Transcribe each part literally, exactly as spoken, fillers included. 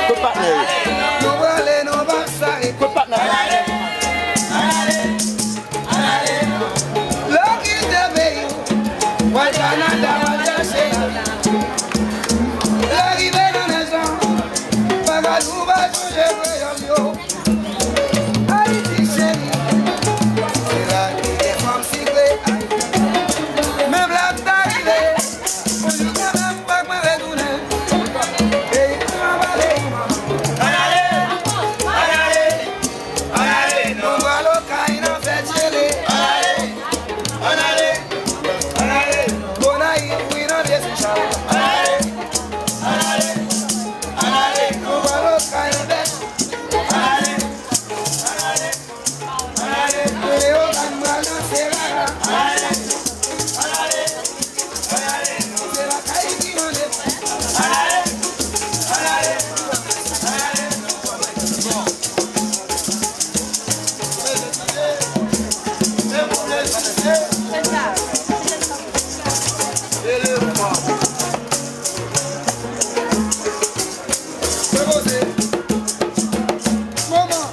Kot patnè yo? Nou prale, nou pa sale. Kot patnè yo? Lè w kite peyi w, w al Kanada, w al chache lavi. Lè w rive nan nèj lan, bagay ou pa sonje kreyòl yo. Ayiti cheri, se la ki gen fanm sikre. Menm lè m ta rive, yon jou kanmenm fòk mwen retounen. Peyi m an pale. Ann ale, ann ale, ann ale, nou pral Okay nan fèt cheri. Ann ale, ann ale, ann ale, Gonayiv wi nan vye Sechal. Ann ale, ann ale, ann ale, nou pral Okay nan fèt. Ann ale, ann ale. Repoze. Kòman?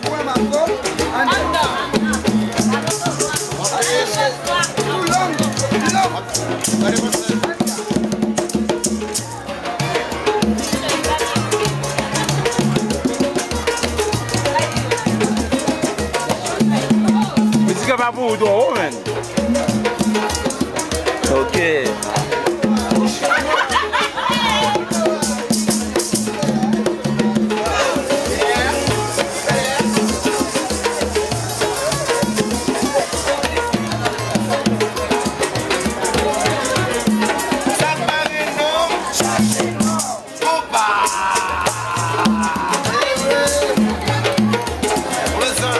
Ou wè m ap fò? Andan. Tou long, tou long. Mizik la pa pou ou twò wo, menn. Ok. Opa! Prezan.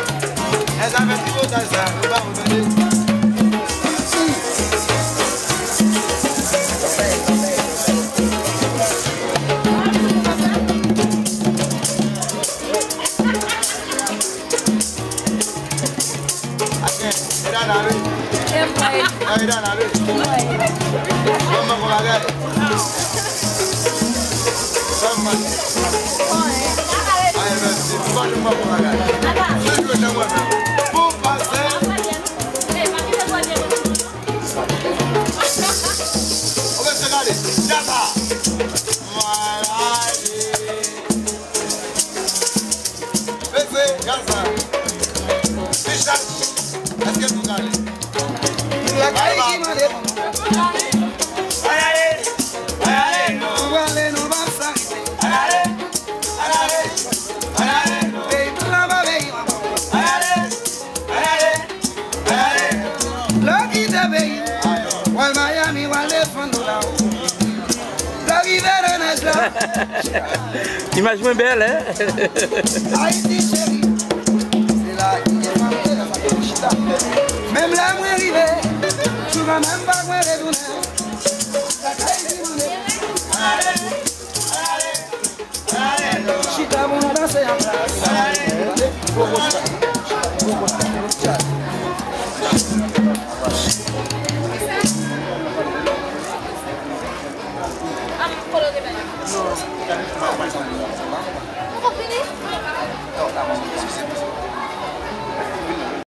Èl sa fè pivotaj sa. Nou pa konn tande. Aken, e Dana wi. E mwen. A, e Dana wi. Mwen. Manman kon bagay. Manman. Ay, mèsi. Ou pa jwenn manman kon bagay. Toujou nan mwen menm. Pou pase. Ou bezwen gade. Dana. Maladi. Bebe, Gaza. Richard, èske nou gade? Lakay ki mande pou nou. Ann ale, ann ale, nou. Nou prale, nou pa sale. Ann ale, ann ale, ann ale, nou. Peyi m lan pa peyi manman. Ann ale, ann ale, ann ale, nou. Lè w kite peyi w, w al Miami, w al defann dola w. Lè w rive nan nèj la. Imaj mwen bèl, en? Ayiti cheri, se la ki gen fanm de sa ki chita. Menm lè mwen rive, sou kanmenm fòk mwen retounen. Lakay ki mande. Chita pou nou danse anplas.